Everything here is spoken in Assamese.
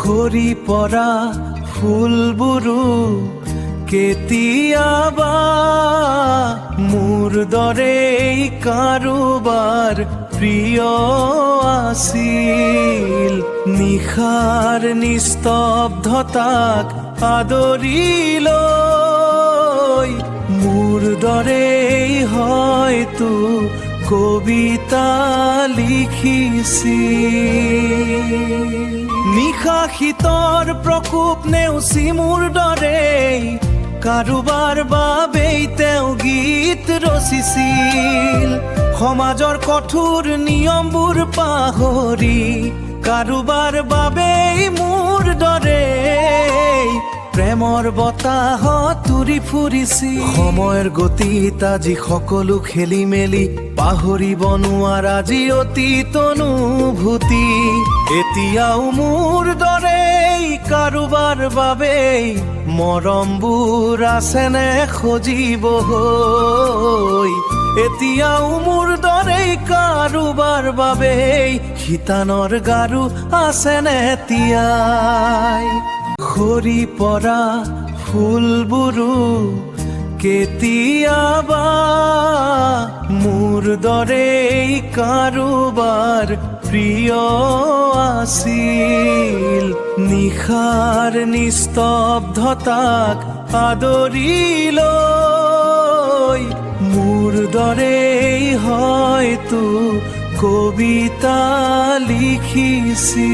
সৰি পৰা ফুলবোৰো কেতিয়াবা মোৰ দৰেই কাৰোবাৰ প্ৰিয় আছিল। নিশাৰ নিস্তব্ধতাক আদৰি লৈ মোৰ দৰেই হয়তো কবিতা লিখিছিল। নিশা শীতৰ প্ৰকোপ নেওচি মোৰ দৰেই কাৰোবাৰ বাবেই তেওঁ গীত ৰচিছিল। সমাজৰ কঠোৰ নিয়মবোৰ পাহৰি কাৰোবাৰ বাবেই মোৰ দৰেই প্ৰেমৰ বতাহত উৰি ফুৰিছিল। সময়ৰ গতিত আজি সকলো খেলি মেলি, পাহৰিব নোৱাৰা আজি অতীত অনুভূতি। এতিয়াও মোৰ দৰেই কাৰোবাৰ বাবেই মৰমবোৰ আছেনে সজীৱ হৈ? এতিয়াও মোৰ দৰেই কাৰোবাৰ বাবেই শিতানৰ গাৰু আছেনে তিয়াই? সৰি পৰা ফুলবোৰো কেতিয়াবা মোৰ দৰেই কাৰোবাৰ প্ৰিয় আছিল। নিশাৰ নিস্তব্ধতাক আদৰি লৈ মোৰ দৰেই হয়তো কবিতা লিখিছিল।